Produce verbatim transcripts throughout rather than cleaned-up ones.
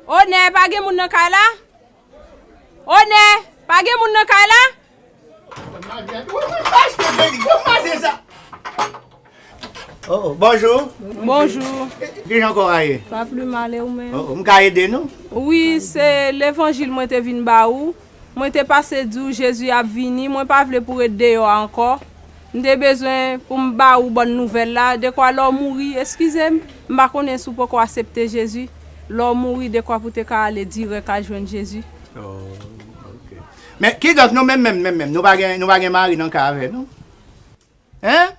Onè, pa gen moun nan kay la? Onè, pa gen moun nan kay la? Oh, oh, bonjou. Bonjou. Kijan kò a ye? Pa pli mal, e ou menm? Oh, oh, m ka ede nou? Wi, se levanjil mwen te vin ba ou. Mwen te pase di w Jezi ap vini, mwen pa vle pou w ret deyò a ankò. M te bezwen pou m ba ou bòn nouvèl la, dekwa lè w mouri, eskize m, m pa konnen si w poko aksepte Jezi. Lè w mouri, dekwa pou w te ka ale dirèk al jwenn Jezi. Oh, ok. Men kidonk nou menm, menm, menm, menm, nou pa gen, nou pa gen mari nan kay avè nou? Hein?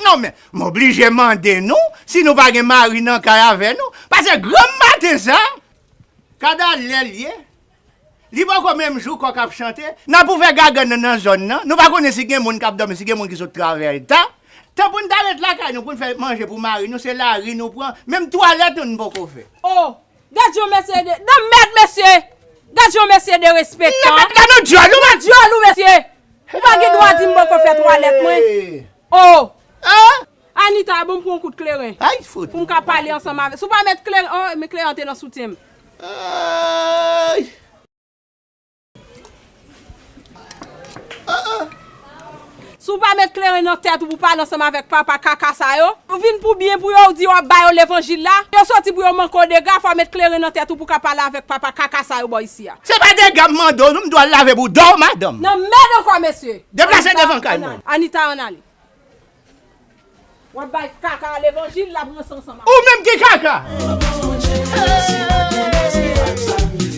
Non, men, m oblije mande nou si nou pa gen mari nan kay avè nou. Paske granm maten sa, kada lè l ye, li poko menm jou kòk ap chante, n ap ouvè gagann nan nan zòn nan, nou pa konnen si gen moun k ap dòmi, si gen moun ki sot travay ta. Tan pou n ta ret lakay nou, pou n fè manje pou mari nou, se lari nou pran, menm twalèt nou, n poko fè. Oh! Gad yon mesye de, nan mèd mesye! Gad yon mesye derespektan! Nan mèd la, nou dyòl, ou mèd! Dyòl ou mesye! Ou pa gen dwa di m poko fè twalèt mwen! Oh! Hein? Anita, bon m pran yon kout kleren. Ay, fout. Pou m ka pale ansanm avè. Si w pa met kleren, oh, men kleren an te nan soutyen m. Ay. Si w pa met kleren nan tèt ou pou pale ansanm avèk papa kaka sa yo, ou vin pou byen pou yo, ou di w ap ba yo levanjil la, yo soti pou yo manke w dega, fò w met kleren nan tèt ou pou w ka pale avèk papa kaka sa yo bò isi a. Se pa dega m mande w, non, m dwe al lave boudon w, madanm. Nan mèd ankò, mesye. Deplase devan kay mwen. Anita, ann ale. W ap bay kaka a levanjil, l ap ranse ansanm avè w. Ou menm ki kaka!